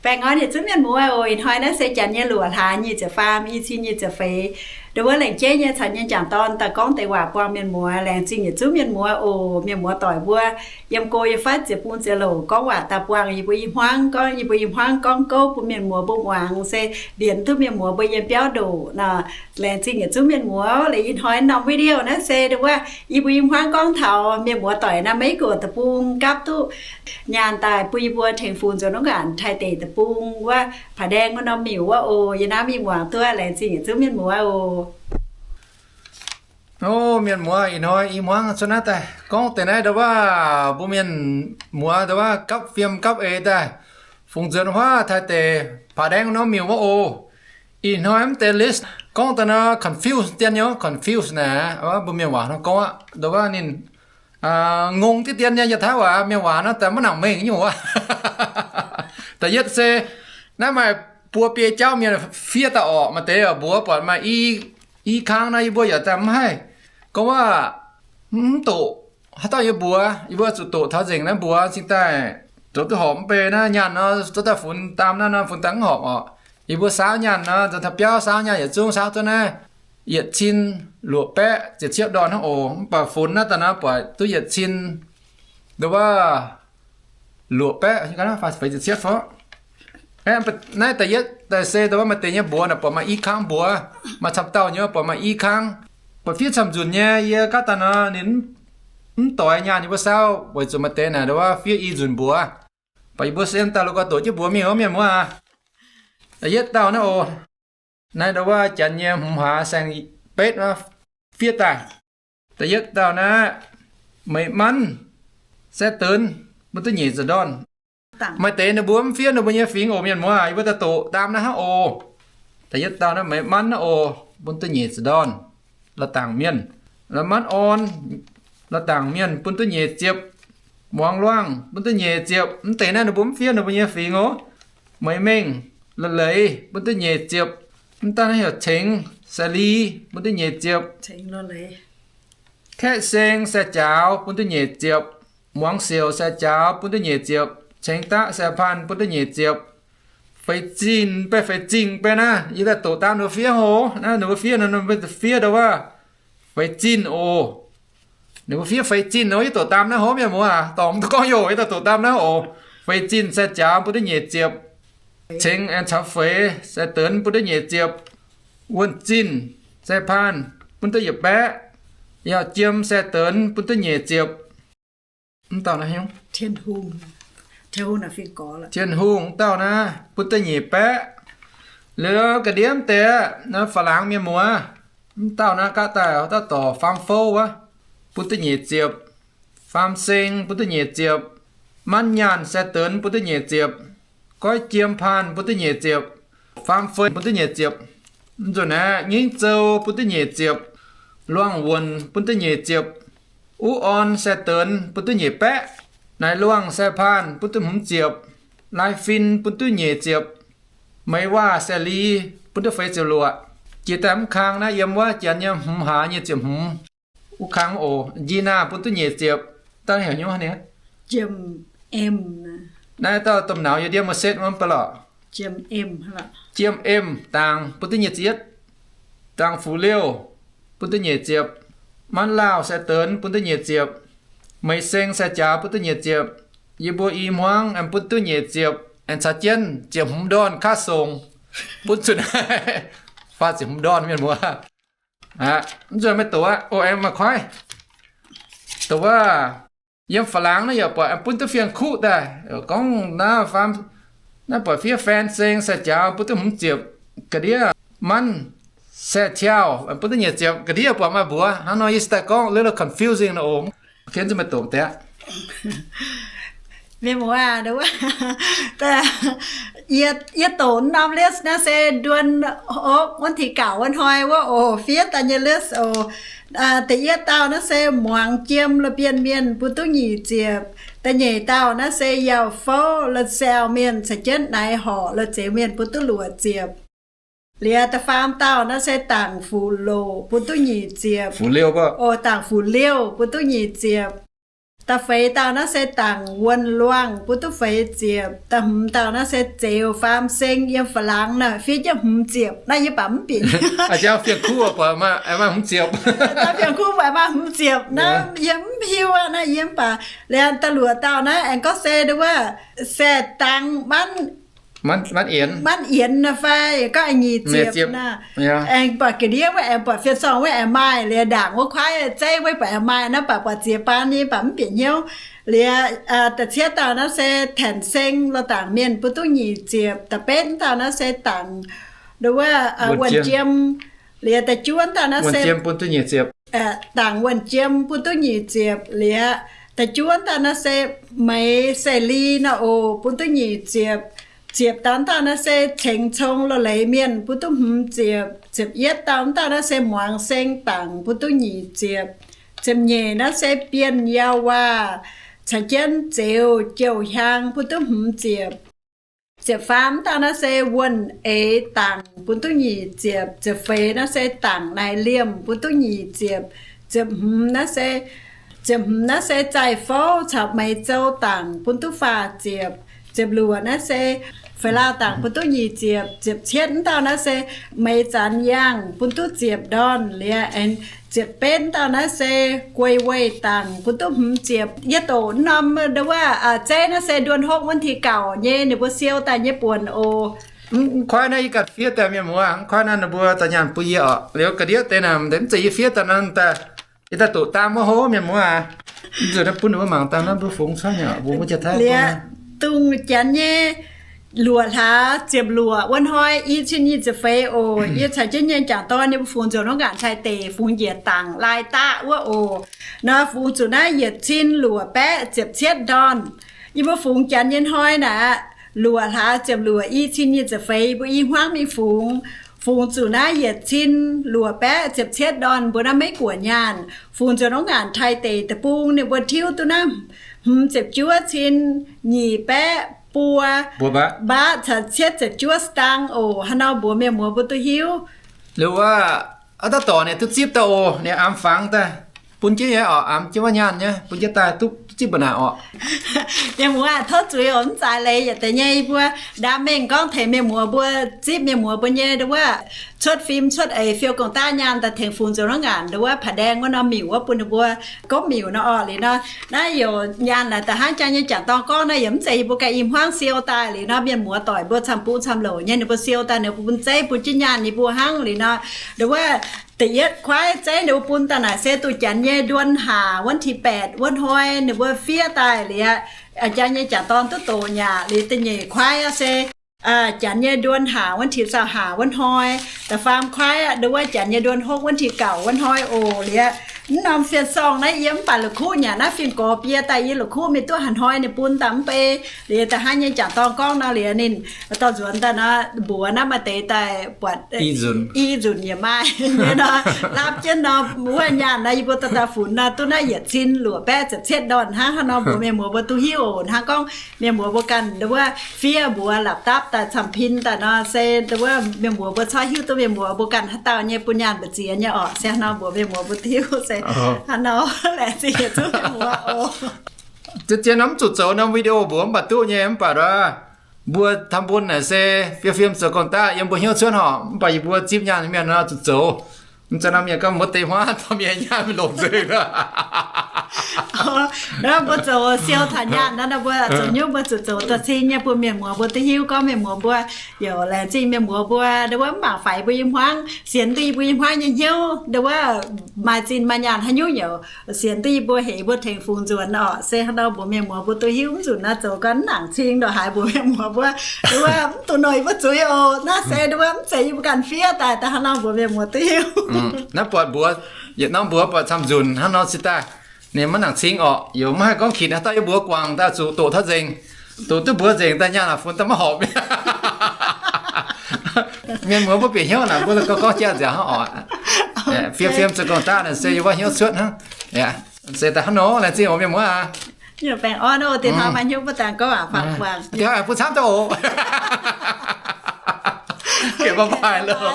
Baengh orn yietc zungv mienh muoz oc. Ih hnoi naaiv se janx nyei luoqc hlaax nyic ziepc faam, i cin nyic ziepc feix. Ndo wuov laengz jeiv nyei caux nyei jangc dorn daaih gorngv deix waac buangh mienh muoz. Laengz zingh yietc zungv mienh muoz oc. Mienh muoz doic mbuo yiem go yiem fatv ziepc bung ziepc louc gorngv waac daaih buangh yie mbuo i hmuangv, gorngv yie mbuo i hmuangv gorngv gouv bun mienh muoz mbuo muangx, se lienz duqv mienh muoz mbuo nyei biauv ndoqc nor. Laengz zingh yietc zungv mienh muoz. Liuz ih hnoi norm video naaiv se ndo wuov yie mbuo i hmuangv gorngv taux mienh muoz doic naaiv Meiv Guoqv deic-bung gapv duqv nyaanh daaih bun yie mbuo tengx funx nzuonx wuov nqanc Taiv deic deic-bung wuov Paa Ndaeng wuov norm miuc wuov oc. Yie naaiv mingh muangx duqv. Laengz zingh yietc zungv mienh muoz oc. O, mienh muoz, ih hnoi i hmuangv cuotv naaiv daaih gorngv deix naaiv ndo wuov mbuo mienh muoz ndo wuov gapv fiem gapv eix daaih funx nzuonx wuov Taiv deic Paa Ndaeng norm miuc wuov oc. Ih hnoi mv deix list gorngv daaih nor confuse dien nyei, confuse naaic, mbuo mienh waac nor gorngv aqv, ndo wuov ninh ngongh diqv dien nyei, yietc taux waac mienh waac nor daaih maiv nangc mengh nyungc wuov. Da'yietv se naaiv maaih buo biei jauv mienh fiev daaih orqc, maaih deix mbuox buatc maaih i, i kang nor yie mbuo yaac daaih mv haih gorngv wuov, mv doqc. Haaix dauh yie mbuox, yie mbuo zuqc doqc taux nzengc naaiv mbuox cingx daaih zoux duqv horpc mv bei naaiv nyaanh nor, zoux daaih funx daam naaiv nor funx daaih mv horpc orqc. Yie mbuo saauv nyaanh nor, zoux taux biauv saauv nyaanh yietc zungv saauv duqv naaiv yietc cin luoqc baeqv ziepc cietv ndorn hnangv oc. Mv baac funx naaiv daaih nor buatc duqv yietc cin ndo wuov luoqc baeqv feix ziepc cietv fov. Naaiv da'yietv daaih se ndo wuov maaih deix nyei mbuox naaic buatc maaih i kang mbuox, maaih camv dauh nyei buatc maaih i kang, buatc fiev camv nzunc nyei. Yie gaav daaih nor ninh mv doix nyaanh yie mbuo saauv weic zuqc maaih deix naaic ndo wuov fiev i nzunc mbuox. Baac yie mbuo se daaih lorz gau doqc jienv mbuox mingh oc mienh muoz aac. Da'yietv dauh naaiv oc. Naaiv ndo wuov janx nyei hmz hlaax saeng betv fiev daaih. Da'yietv dauh naaiv, meix manv sai-deix bun duqv nyic ziepc ndorn. Maaih deix ninh mbuo mv fiev ninh mbuo nyei fingx oc mienh muoz aac. Yie mbuo daaih doqc daam naaiv hnangv oc. Da'yietv dauh naaiv meix manv naaiv oc, bun duqv nyic ziepc ndorn, la'dangc mienh. La'manv orn, la'dangc mienh bun duqv nyic ziepc. Muangx luangh bun duqv nyic ziepc. Mv deix naaiv ninh mbuo mv fiev ninh mbuo nyei fingx oc. Meix mengh, la'leiz bun duqv nyic ziepc. Mv daan naaiv heuc cengx sai-li bun duqv nyic ziepc. Kaeqv seng sai-jaaux bun duqv nyic ziepc. Muangx siouc sai-jaaux bun duqv nyic ziepc. Cengx daqv sai-paan bun duqv nyic ziepc. Feix zinh bei feix zingh bei naaiv, yie daaih doqc daam ninh mbuo fiev oc. Naaiv ninh mbuo fiev nor, ninh mbuo fiev ndo wuov feix zinh oc. Ninh mbuo fiev feix zinh oc. Yie doqc daam naaiv hov mienh muoz aac, dorngx mv duqv gorngv youh, yie daaih doqc daam naaiv oc. Feix zinh sai-jaaux bun duqv nyic ziepc. Cengx aengx caux feix sai-deix bun duqv nyic ziepc. Wuonh zinh sai-paan bun duqv yietc baeqv. Yaac jiem sai-deix bun duqv nyic ziepc. Mv dauh naaiv, Tin-Hungh dauh naaiv bun duqv nyic baeqv. Liuz ga'ndiev deix naaiv fa'langx mienh muoz, mv dauh naaiv gaav daaih dauh dorc faam fouv wuov, bun duqv nyic ziepc. Faam seng bun duqv nyic ziepc. Manv nyaanh sai-deix bun duqv nyic ziepc. Goiv jiem paan bun duqv nyic ziepc. Faam feix bun duqv nyic ziepc. Mv nzunc naaiv ngingv zou bun duqv nyic ziepc. Luangh wuonc bun duqv nyic ziepc. Uv orn sai-deix bun duqv nyic baeqv. Naaic luangh sai-paan bun duqv hmz ziepc. Lai fin bun duqv nyic ziepc. Meix waac sai-li bun duqv feix ziepc luoqc. Jiex daaih mv kang naaiv yiem wuov janx nyei hmz hlaax nyic ziepc hmz. Wuov kang oc, njih naah bun duqv nyic ziepc. Dangh heuc nyungc naaiv, naaiv dauh domh nauz yie ndiev mbuo setv wuov mv baac lorqc. Jiem em dangx bun duqv nyic ziepc yietv. Dangx fuqv liouh bun duqv nyic ziepc. Manv laauh sai-deix bun duqv nyic ziepc. Meix seng sai-jaaux bun duqv nyic ziepc. Yie mbuo i hmuangv aengx bun duqv nyic ziepc, aengx caux jienv ziepc hmz ndorn kaav songx bun zuqc naaiv faah ziepc hmz ndorn mienh muoz. Mv zuqc meih doqc aqv. O, aengx maaih koiv doqc wuov, yiem fa'langx naaiv yaac buatc bun duqv fien kuqv daaih. Gorngv naaiv faam, naaiv buatc fiev fan seng sai-jaaux bun duqv hmz ziepc. Ga'ndiev manv sai-ciauh bun duqv nyic ziepc. Ga'ndiev buatc maaih mbuox hnangv nor, yie se daaih gorngv little confusing nor oc. Mienh muoz, yie doqc norm list naaiv se nduon hopv wuov nti gauc wuov hnoi wuov oc, fiev daaih nyei list oc. Da'yietv dauh naaiv se muangx jiem la'bienh mienh bun duqv nyic ziepc. Da'nyeic dauh naaiv se yauh fouv la'sau mienh caux jienv naaiv horqc la'zeix mienh bun duqv luoqc ziepc. Liuz da'faam dauh naaiv se dangc fuqv loc bun duqv nyic ziepc. Dangc fuqv liouh bun duqv nyic ziepc. Da'feix dauh naaiv se dangc wuonh luangh bun duqv feix ziepc. Da'hmz dauh naaiv se zeux faam seng yiem Faalaangx naaiv fiev jienv hmz ziepc. Naaiv yie baac mv bieqc. Fiev kuv buatc maaih hmz ziepc. Fiev kuv buatc maaih hmz ziepc naaiv yie mv hiuv aqv. Naaiv yie mv baac liemh da'luoqc dauh naaiv aengx gorngv se nduov wuov se dangc manv, manv yienx naaiv fai gorngv nyic ziepc naaiv. Aengx buatc ga'ndiev wuov aengx buatc fiev sorng wuov aengx maaih liemh ndaangc wuov kuaaiv zeiv wuov buatc aengx maaih naaiv baac buatc ziex baan nyei baac mv bieqc hnyouv. Liemh da'cietv dauh naaiv se Tanc Seng lorz dangc mienh bun duqv nyic ziepc. Da'betv dauh naaiv se dangc nduov wuov Wuonh Jiem. Liemh da'juov dauh naaiv se dangc Wuonh Jiem bun duqv nyic ziepc. Liemh da'juov dauh naaiv se Meix Seix Li naaiv oc, bun duqv nyic ziepc. Ziepc dauh dauh naaiv se Cengx Cong lorz leiz mienh bun duqv hmz ziepc. Ziepc yietv dauh dauh naaiv se Muangx Seng dangc bun duqv nyic ziepc. Ziepc nyeic naaiv se Bienh Yau Waac caux jienv Zeux Jouh Hiaang bun duqv hmz ziepc. Ziepc faam dauh naaiv se Wuonh Eix dangc bun duqv nyic ziepc. Ziepc feix naaiv se dangc Naaic Liemh bun duqv nyic ziepc. Ziepc hmz naaiv se, ziepc hmz naaiv se Zaih Fouv caux Meix Zou dangc bun duqv faah ziepc. Ziepc luoqc naaiv se Feix Lauh dangc bun duqv nyic ziepc. Ziepc cietv dauh naaiv se Meix Zanx Yangh bun duqv ziepc ndorn liemh. Ziepc betv dauh naaiv se Guei Weih dangc bun duqv hmz ziepc. Yie doqc norm nduov wuov zeiv naaiv se nduon hopv wuov ti gauh nyei ninh mbuo siou daaih nyei buonc oc. Mv kuaaiv naaiv yie ganh fiev daaih mienh muoz, mv kuaaiv naaiv ninh mbuo daaih nyaanh bun yie oc. Liuz ga'ndiev deix naaic mv zeiz yie fiev daaih naaiv daaih, yie daaih doqc daan maiv hov mienh muoz aac. Mv zuqc naaiv bun ninh mbuo mangc daaih naaiv mbuo fungx cuotv nyei, mbuo mbuo jiex taaih liemh dungz janx nyei luoqc hlaax ziepc luoqc wuov hnoi i cin nyic ziepc feix oc. Yie caux jienv nyei jangc dorn nyei mbuo fungx nzuonx wuov ngaanc taaih deic fungx njiec dangc lai daqv wuov oc. Nor fungx zuqc naaiv yietc cin luoqc baeqv ziepc cietv ndorn. Yie mbuo fungx janx nyei hnoi naaic, luoqc hlaax ziepc luoqc i cin nyic ziepc feix mbuo i hmuangv mingh fungx. Fungx zuqc naaiv yietc cin luoqc baeqv ziepc cietv ndorn mbuo naaiv Meiv Guoqv nyaanh. Fungx nzuonx wuov ngaanc taaih deic deic-bung ninh mbuo tiuv duqv naaiv hmz ziepc juov cin nyic baeqv buo mbaatv caux cietv ziepc juov stang oc. Haaix nor mbuox mienh muoz mbuo duqv hiuv. Liuz wuov, aa, daaih dorc ninh duqv zipv daaih oc. Ninh amx fangx daaih bun jienv nyei oc, amx jienv wuov nyaanh nyei bun jienv daaih duqv zipv mbuo naaic oc. Mienh muoz tov zuiz oc, mv zaaix leiz yietc deix nyei. Mbuo ndaam mengh gorngv tengx mienh muoz mbuo zipv mienh muoz mbuo nyei nduov wuov cuotv fim cuotv eix fiou gong-daav nyaanh daaih tengx fungx nzuonx wuov ngaanc nduov wuov Paa Ndaeng wuov norm miuc wuov bun ninh mbuo gopv miuc nor oc. Liuz nor naaiv youz nyaanh naaic da'hnangv jang nyei jangc dorn gorngv naaiv yaac mv zeiz yie mbuo ganh i hmuangv siou daaih. Liuz nor mienh muoz doic mbuo camv-buv camv-louc nyei ninh mbuo siou daaih ninh mbuo bun zeiv bun jienv nyaanh yie mbuo hnangv. Liuz nor nduov wuov da'yietv kuaaiv zeiv ninh mbuo bun daaih naaic se duqv janx nyei nduon haac wuov ti baetc wuov hnoi ninh mbuo fiev daaih liuz, jang nyei jangc dorn duqv doqc nyei. Liuz da'nyeic kuaaiv aqv se janx nyei nduon haac wuov ti zaux haac wuov hnoi. Da'faam kuaaiv aqv nduov wuov janx nyei nduon hopv wuov ti gauh wuov hnoi oc. Liuz mv norm fien-sorng naaiv yie mv baac la'kuqv nyanc naaiv fien-gorx bie daaih, yie la'kuqv mingh duqv haaix hnoi ninh bun daaih mv bei. Liuz da'hnangv nyei jangc dorn gorngv nor liuz ninh dorh nzuonx daaih nor mbuox naaiv maaih deix daaih buatc i nzunc yaac maaih nyei nor, laapv jienv nor wuov nyaanh nor yie mbuo daaih daaih funx nor duqv naaiv yietc cin luoqc baeqv ziepc cietv ndorn hnangv. Hnangv nor mbuox mienh muoz mbuo duqv hiuv oc. Hnangv gorngv mienh muoz mbuo ganh nduov wuov fiev mbuox la'dapv daaih camv-pin daaih nor se nduov wuov mienh muoz mbuo corc hiuv duqv mienh muoz mbuo ganh haaix dauh nyei bun nyaanh mbu'ziex nyei oc. Se hnangv nor mbuox mienh muoz mbuo duqv hiuv se hnangv nor laengz zingh yietc zungv mienh muoz oc. Zien-zien nor mv zuqc zoux norm video mbuox mv baac duqv nyei, mv baac mbuo ทำบุญ naaic se fiem fiem zoux gong-daqv yiem mbuo hnyouv cuotv horc, mv baac yie mbuo zipv nyaanh mienh nor zuqc zoux. Mv zeiz norm mienh gorngv mbuo deix hmuangv dorh mienh nyaanh longc nzengc. Nor mbuo zoux siou taux nyaanh nor, mbuo zoux nyungc mbuo zuqc zoux da'cing nyei bun mienh muoz mbuo duqv hiuv gorngv mienh muoz mbuo yaac laengz zingh mienh muoz mbuo nduov wuov mv baac faix mbuo nyei hmuangv, sienx duqv yie mbuo nyei hmuangv nyei hnyouv nduov wuov maaih zinh maaih nyaanh haaix nyungc yaac sienx duqv yie mbuo heix mbuo tengx fungx nzuonx oc. Se hnangv nor mbuox mienh muoz mbuo duqv hiuv, mv zuqc naaiv zoux gau mv nangc cing ndongc haaix mbuox mienh muoz mbuo nduov wuov mv duqv noic mbuo zuiz oc. Naaiv se nduov wuov mv zeiz yie mbuo ganh fiev daaih, daaih hnangv nor mbuox mienh muoz duqv hiuv. Naaiv buatc mbuox yietc norm mbuox buatc camv-nzunc hnangv nor cingx daaih ninh maiv nangc cing orqc. Yaac maiv haih gorngv qinx naaiv dauh yie mbuox guangc daaih zuqc doqc taux nzengc, doqc duqv mbuox nzengc daaih nyaanh laac funx daaih maiv horpc. Mienh muoz mbuo bieqc hnyouv naaic mbuo gorngv jaav nziaauc hnangv orqc. Fiem fiem zoux gong-daqv naaic se yie wuov hnyouv cuotv hnangv. Se daaih hnangv nor laengz zingh oc mienh muoz aac. Baengh orn oc, dinh hnoi maaih hnyouv mbuo dangh gorngv waac faaux guangc. Dinh hnoi bun camv doqc oc. Bye bye loh.